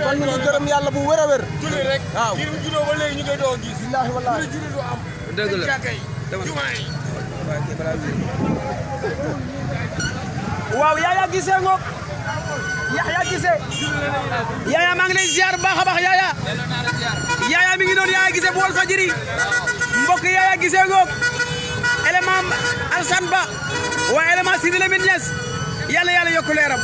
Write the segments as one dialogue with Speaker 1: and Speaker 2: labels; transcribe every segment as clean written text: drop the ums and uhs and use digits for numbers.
Speaker 1: kon ñu ngi gërëm yàlla bu wér a wér.
Speaker 2: julli rek.
Speaker 1: waaw
Speaker 2: ngir mu juddoo ba léegi ñu koy doo gis.
Speaker 1: billaahi wallaahi
Speaker 2: julli du am.
Speaker 3: dëgg la
Speaker 2: jumaa yi.
Speaker 3: waaw Yaya Guissé ngoog Yaya Guissé Yaya maa ngi lay ziar bu baax a baax Yaya mi ngi noonu Yaya Guissé bu Walfadjri mbokk Yaya Guissé ngoog lmam Alassane Ba waaye lmam Sidi Lamine Niass yàlla yokk leeram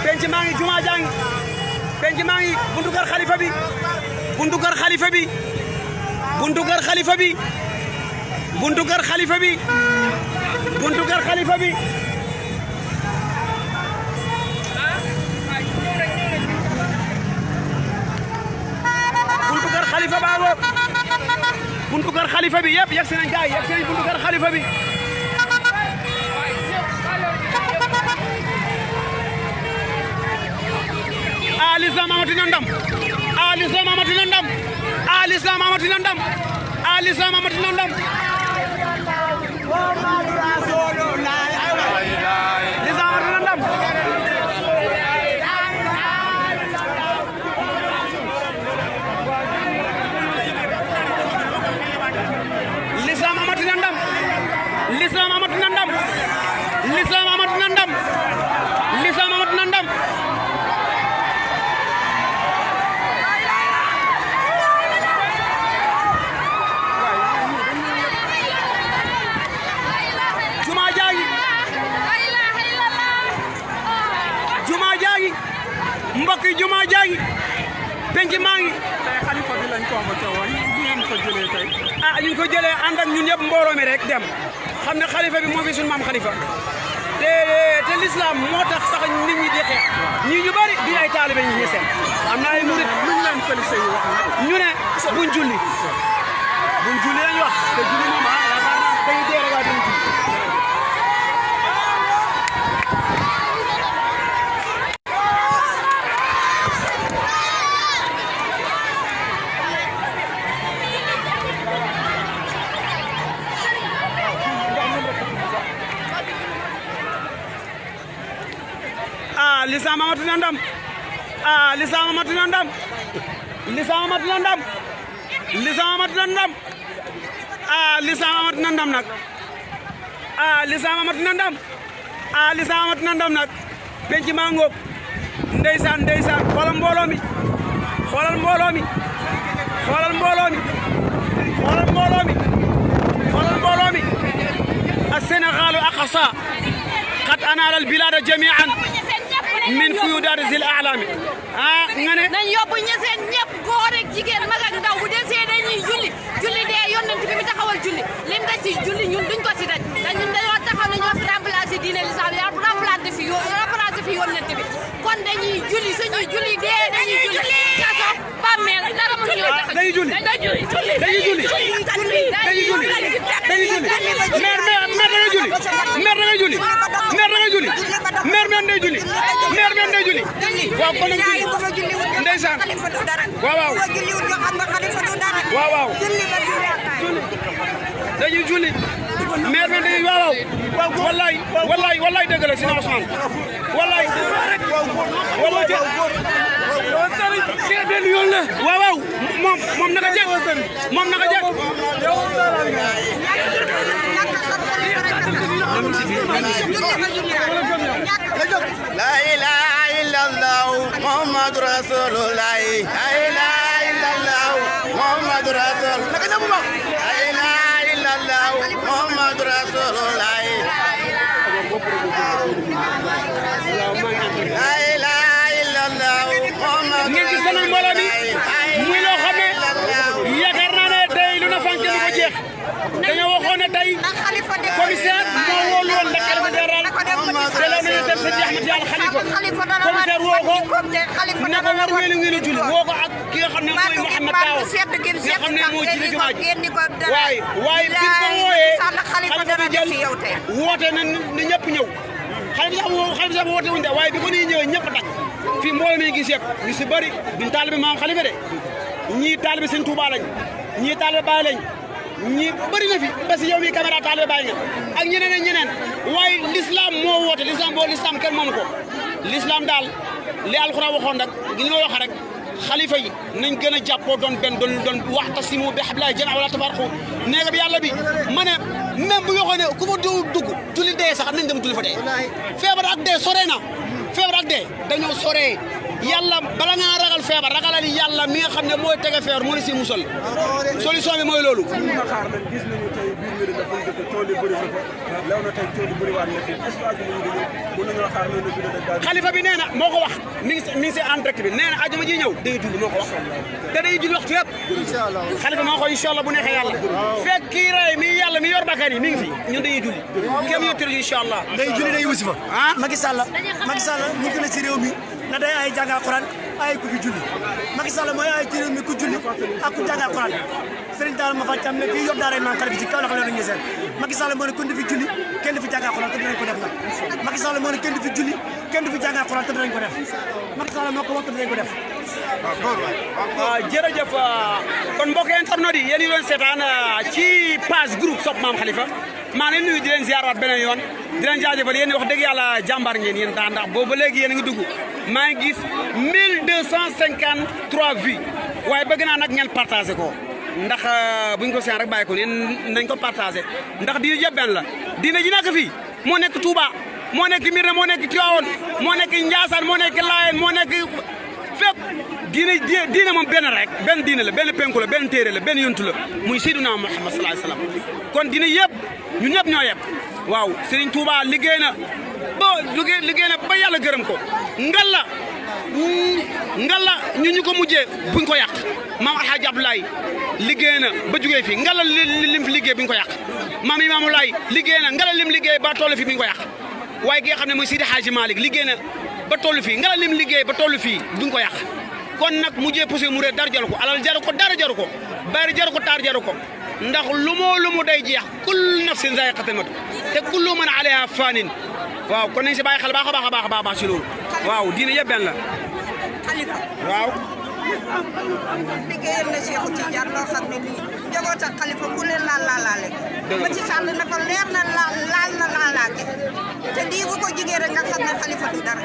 Speaker 3: penc maa ngi juma jaa ngi penc maa ngi buntu kër xalifa bi buntu kër xalifa bi buntu kër xalifa bi buntu kër xalifa bi buntu kër xalifa bi buntu kër xalifa baago buntu kër xalifa bi yëpp yegg si nañ gaay yegg si nañ buntu kër xalifa bi l'islam amatina ndam l'islam amatina ndam l'islam amatina ndam l'islam amatina ndam l'islam amatina ndam l'islam amatina ndam l'islam amatina ndam l'islam amatina ndam l'islam amatina ndam mbokk yi juma jaagi penc maa ngi
Speaker 2: tey xalifa bi lañ convoqué woon ñu ngeen ko jëlee tey.
Speaker 3: ñu ko jëlee ànd ak ñun ñëpp mbooloo mi rek dem xam ne xalifa bi moo fi suñu maam xalifa te l'islam moo tax sax nit ñi di xeex ñii ñu bari di ay taalibe ñi seen am na ay murit
Speaker 2: luñ leen félicité yi wax
Speaker 3: ñu ne buñ julli lañ wax te julli moom yaakaar naa dañuy dee rek waaye dañuy julli l'islam amatina ndam l'islam amatina ndam l'islam amatina ndam l'islam amatina ndam l'islam amatina ndam nag l'islam amatina ndam l'islam amatina ndam nag penc maa ngoog ndeysaan xoolal mbooloo mi xoolal mbooloo mi xoolal mbooloo mi xoolal mbooloo mi xoolal mbooloo mi السنغال أقصى قد أنال البلاد جميعا min fuyudaati zil a'laami nga ne
Speaker 4: nañ yóbbu ñeseen ñëpp góor ak jigéen mag ak ndaw bu desee dañuy julli dee yonent bi mi taxawal julli lim da ci julli ñun duñ ko ci daj ñun dañoo taxaw ne ñoo fi remplacé diine l'islam remplacé fi yonent bi kon dañuy julli suñuy julli dee dañuy julli kaso bàmmeel dara mu ñoo tax
Speaker 3: dañuy julli dañuy julli dañuy julli mer da ngay julli mer da ngay julli mer da ngay julli mer men day julli mer men day julli waaw kon nag julli ndeysaan waaw dañuy julli mer men day waaw wallaay dëgg la sina Ousmane wallaay benn yoon la waaw moom naka jekk
Speaker 5: La ilaha illallah Muhammadur Rasulullah La ilaha illallah Muhammadur Rasul naka ñëpp wax La ilaha illallah Muhammadur Rasulullah La ilaha illallah
Speaker 3: ngeen gis nañu mbooloo mi muy loo xam ne yaakaar naa ne tey lu na fànk lu ko jeex dañoo waxoon ne tey commissaire moo wóolu woon ndax xalifa général de la ministère Seydi Ahmed Tidiane Khalifa commissaire woo ko ne ko war ngeen a julli woo ko ak ki nga xam ne mooy Mouhamed Taw nga xam ne moo jiite jumaa ji waaye bi ko wooyee xalifa bi jël woote na ñëpp ñëw xalifa sax woote wuñ de waaye bi ko nii ñëwee ñëpp a dagg fii mbooloo mi gis yëpp ñu si bëri duñ taalibe maam Khalifa de ñii taalibe Sëñ Tuubaa lañ ñii taalibe Baay lañ ñii bëri na fi parce que yow mii caméra taalibe Baay nga ak ñeneen ak ñeneen waaye l'islam moo woote l'islam kenn moomu ko l'islam daal li alxuraan waxoon rek gi ñoo wax rek xalifa yi nañ gën a jàppoo doon benn doon waxtasimu bi hablillahi jamii'an wala tafarraqu néega bi yàlla bi ma ne même bu yoxoo ne ku ma dugg julli dee sax nañ dem julli fa dee feebar ak dee sore na feebar ak dee dañoo soree yàlla bala ngaa ragal feebar ragalal yàlla mi nga xam ne mooy tege feebar moo la si musal solution bi mooy loolu xalifa bi nee na moo ko wax mi ngi si en direct bi nee na ajuma ji ñëw day julli moo ko wax te day julli waxtu yëpp xalifa moo ko incha allah bu neexee yàlla fekk kii rey mi yàlla mi yor bakkan yi mi ngi fi ñun dañuy julli kéem ñu tëru incha allah
Speaker 6: day julli day wasifa
Speaker 3: ah
Speaker 6: Macky Sall ñu gën a si réew mi na day ay jàng alxuraan ay ku fi julli Macky Sall mooy ay ci réew mi ku julli ak ku jàng alxuraan Serigne Tall ma fa tam ne fii yóbbu daara maam Khalifa ci kaw la ko leenu ngeseen Macky Sall moo ne kenn du fi julli kenn du fi jàng alxuraan te dinañ ko def nag Macky Sall moo ne kenn du fi julli kenn du fi jàng alxuraan te dinañ ko def Macky Sall moo ko wax te dinañ ko def
Speaker 3: jërëjëf kon mbokk internet yi yéen ñu doon seetaan ci page groupe Sopp Maam Khalifa maa ngi nuyu di leen ziaraat beneen yoon di leen jaajëfal yéen wax dëgg yàlla jàmbaar ngeen yéen ndax boobu ba léegi yéen a ngi dugg maa ngi gis 1253 vues waaye bëgg naa nag ngeen partagé ko ndax buñ ko seen rek bàyyi ko yéen nañ ko partagé ndax di yëpp benn la diine ji nekk fii moo nekk Touba moo nekk Mirna moo nekk Tivaouane moo nekk Ndiassane moo nekk Layène moo nekk fépp diine moom benn rek benn diine la benn penku la benn téere la benn yontu la muy Seydina Muhammad sallallahu alayhi wasallam kon diine yëpp ñun ñëpp ñoo yem waaw Serigne Touba liggéey na ba yàlla gërëm ko ngalla ñu ko mujjee buñ ko yàq maam Alhaji Abdoulaye liggéey na ba jugee fi ngalla lim fi liggéey buñ ko yàq maam Imaamu Laay liggéey na ngalla lim liggéey ba toll fi buñ ko yàq waaye ki nga xam ne mooy Seydi Hadji Malick liggéey na ba toll fii ngalla lim liggéey ba toll fii buñ ko yàq kon nag mujjee poussé mu ree dara jaru ko alal jaru ko dara jaru ko bari jaru ko taar jaru ko ndax lu mu day jeex kullu nafsin zaa'iqatul mawt te kullu man alayha faanin waaw kon nañ si bàyyi xel baax a baax si loolu waaw diine yëpp benn la waaw
Speaker 7: liggéeyal na Cheikh Tidiane loo xam ne nii njaboot ak Khalifa ku leen laalaale ba ci sàll na ko leer na laal na laalaake te lii bu ko jigéen rek nga xam ne Khalifa du dara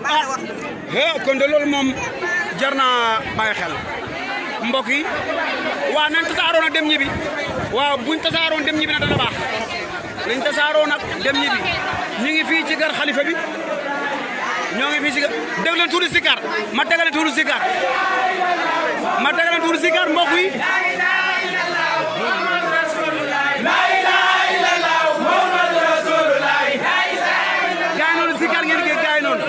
Speaker 7: maa la wax
Speaker 3: kon de loolu moom jar naa bàyyi xel mbokk yi waaw nañ tasaaroon ak dem ñibbi waaw buñ tasaaroon dem ñibbi nag dana baax nañ tasaaroon ak dem ñibbi ñu ngi fii ci kër Khalifa bi ñoo ngi fii ci dégg leen tuuti sikar ma tegal tuuti sikar mbokk yi gaay noonu sikar ngeen gis gaay noonu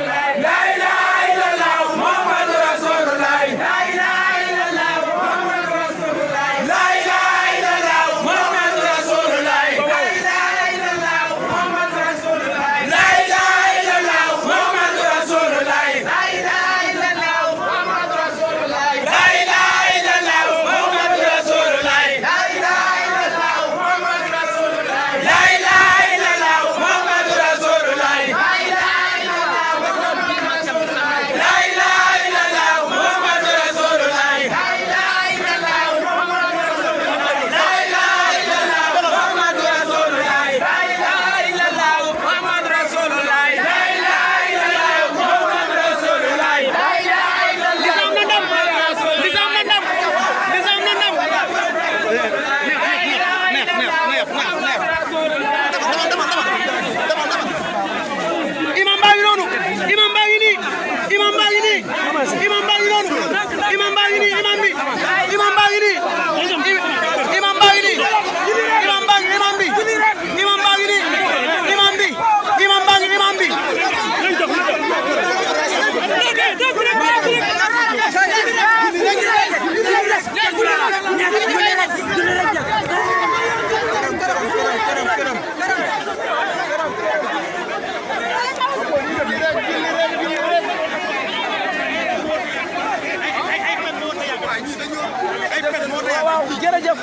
Speaker 3: jërëjëf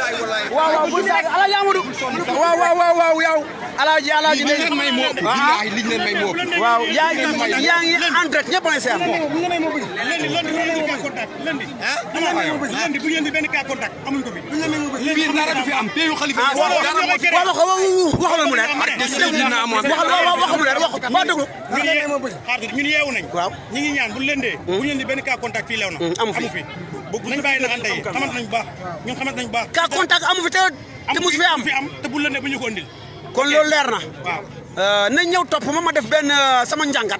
Speaker 3: waaw bu ala Amadou waaw yow alaaji
Speaker 2: liñ leen may moo ëpp billahi liñ leen may moo ëpp
Speaker 3: waaw yaa ngi en direct ñëpp ay seet
Speaker 2: lundi bu ngeen di benn cas contact amuñ ko fi fii dara du fi am teeyu xalifa
Speaker 3: wax mu leer wax mu leer wax ba déglu
Speaker 2: ñun yeewu nañ
Speaker 3: waaw
Speaker 2: ñi ngi ñaan bu lëndee bu ngeen di benn cas contact fii lew na amu fi nañ bàyyi naxante yi xamante nañ bu baax ñun xamante nañ bu baax
Speaker 3: cas contact amu fi te musu fi am
Speaker 2: te bu lëndee bu ñu ko andil
Speaker 3: kon loolu leer na
Speaker 2: waaw
Speaker 3: nañ ñëw topp ma def benn sama njàngat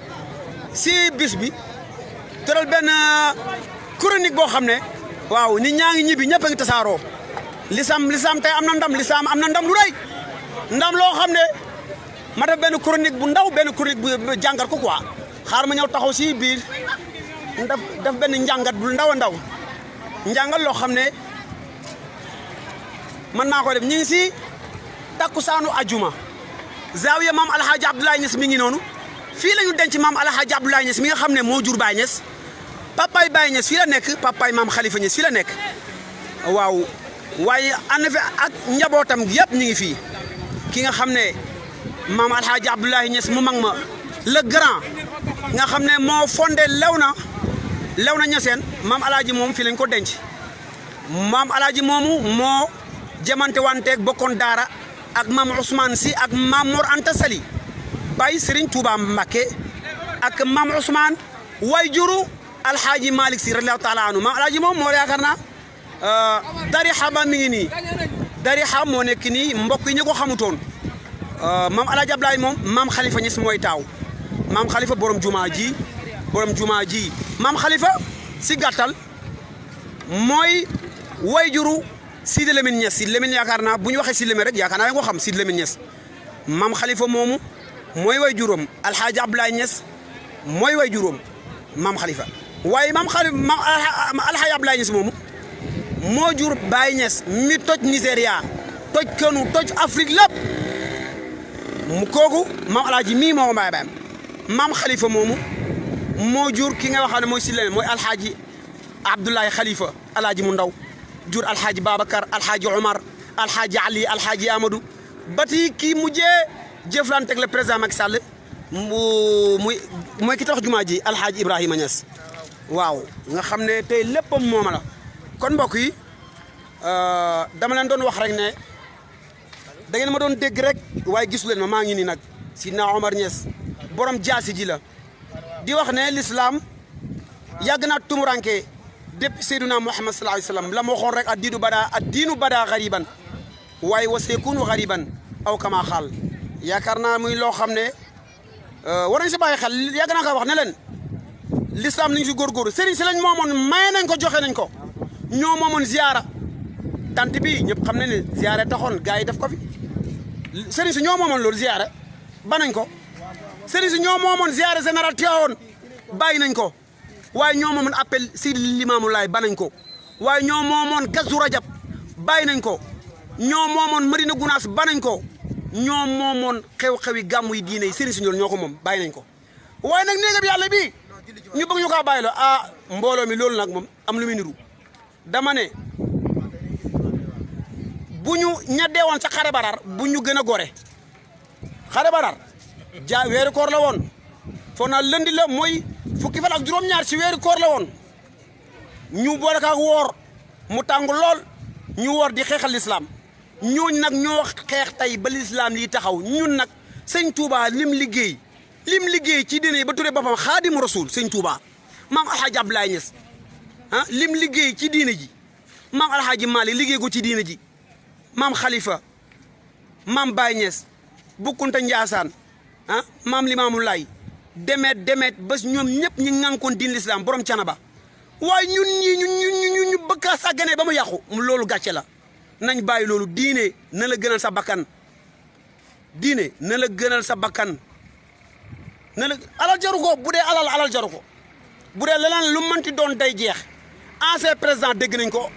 Speaker 3: si bis bi tëral benn chronique boo xam ne waaw nit ñaa ngi ñibbi ñëpp a ngi tasaaroo lislaam tey am na ndam lislaam am na ndam lu rëy ndam loo xam ne ma def benn chronique bu ndaw benn chronique bu jàngat ko quoi xaar ma ñëw taxaw si biir def benn njàngat bu ndaw a ndaw njàngat loo xam ne man maa koy def ñu ngi si takkusaanu ajuma zaawiya maam alhaaji Abdoulaye Niass mi ngi noonu fii la ñu denc maam alhaaji Abdoulaye Niass mi nga xam ne moo jur Baye Niass papaay Baye Niass fii la nekk papaay maam Khalifa Niass fii la nekk waaw waaye ànd fi ak njabootam yëpp ñu ngi fii ki nga xam ne maam alhaaji Abdoulaye Niass mu mag ma le grand nga xam ne moo fondé Léona Niassène maam alhaaji moom fii lañ ko denc maam alhaaji moomu moo jamante wanteeg bokkoon daara ak maam Ousmane Sy ak maam Mor Anta Sali Baye Serigne Touba Mbacké ak maam Ousmane way juru alhaaji Malick Sy radiyallahu taala anhu maam alhaaji moom moo yaakaar naa darixa ba mi ngi nii darixa moo nekk nii mbokk yi ñu ko xamutoon maam alhaaji Abdoulaye moom maam Khalifa Niass mooy taaw maam Khalifa borom jumaa ji maam Khalifa si gàttal mooy way juru Sidi Lamine Niass Sidi Lamine yaakaar naa bu ñu waxee Sidi Lamine rek yaakaar naa nga ko xam Sidi Lamine Niass maam Khalifa moomu mooy way juróom alhaaji Abdoulaye Niass mooy way juróom maam Khalifa waaye maam alhaaji Abdoulaye Niass moomu moo jur Baye Niass mi toj Nigéria toj Kano toj Afrique lépp mu kooku maam alhaaji mii moo baay baayam maam Khalifa moomu moo jur ki nga wax ne mooy Sidi Lamine mooy alhaaji Abdoulaye Khalifa alhaaji mu ndaw jur alhaaji Babacar alhaaji Omar alhaaji Ali alhaaji Amadou bati kii mujjee jëflanteeg le président Macky Sall mooy ki tax jumaa ji alhaaji Ibrahima Niass waaw nga xam ne tey léppam mooma la kon mbokk yi dama leen doon wax rek ne da ngeen ma doon dégg rek waaye gisu leen ma maa ngi nii nag Sidna Omar Niass borom jaasi ji la di wax ne l'islam yàgg naa tumuranke depuis Seydina Muhammad sallallahu alayhi wa sallam la ma waxoon rek addiinu bada gariban waaye wa seekunu gariban aw kama xaal yaakaar naa muy loo xam ne war nañ si bàyyi xel yàgg naa ko wax ne leen l'islam nañ si góorgóorlu sëriñ si lañ moomoon maye nañ ko joxe nañ ko ñoo moomoon ziara tant bi ñëpp xam ne ne ziara taxoon gars yi def ko fi sëriñ si ñoo moomoon loolu ziara ba nañ ko sëriñ si ñoo moomoon ziara général Tivaouane bàyyi nañ ko waaye ñoo moomoon appel Sidi Limamou Laye ba nañ ko waaye ñoo moomoon Kazu Rajab bàyyi nañ ko ñoo moomoon Madina Gunaas ba nañ ko ñoo moomoon xew-xewi gàmmu yi diine yi sëriñ si ñoo ko moom bàyyi nañ ko waaye nag néegam yàlla bii ñu bëgg ñu kaa bàyyi la mbooloo mi loolu nag moom am lu muy niru dama ne bu ñu ñaddee woon sa xare Badar bu ñu gën a gore xare Badar weeru koor la woon foog naa lëndi la mooy fukki fan ak juróom-ñaar si weeru koor la woon ñu boole ak woor mu tàng lool ñu woor di xeexal lislaam ñooñu nag ñoo xeex tey ba lislaam lii taxaw ñun nag sëñ Touba lim liggéey ci diine ba turee boppam xaadimu rasul sëñ Touba maam alhaaji Abdoulaye Niass lim liggéey ci diine ji maam alhaaji Malick liggéey ko ci diine ji maam Khalifa maam Baye Niass Bukkunta Njaasaan maam Limaamu Laay demet ba ñoom ñëpp ñi ngànkoon diin lislaam borom canaba waaye ñun ñii ñu bëgg a sàgganee ba mu yàqu loolu gàcce la nañ bàyyi loolu diine na la gënal sa bakkan diine na la gënal sa bakkan na la alal jaru ko bu dee alal jaru ko bu dee leneen lu mënti doon day jeex ancien président dégg nañ ko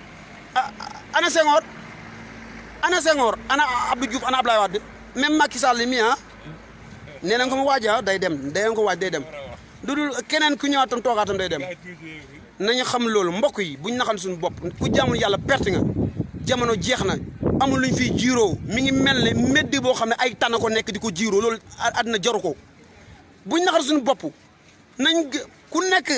Speaker 3: ana Senghor ana Abdou Diouf ana Abdoulaye Wade même Macky Sall mi nee nañ ko mu waaj day dem day dem dudul keneen ku ñëwaatam toogaatam day dem nañu xam loolu mbokk yi buñ naxal suñu bopp ku jaamul yàlla perte nga jamono jeex na
Speaker 1: amul luñ fiy jiiroo mi ngi mel ne meddi boo xam ne ay tànn ko nekk di ko jiiroo loolu àddina jaru ko buñ naxar suñu bopp nañ ku nekk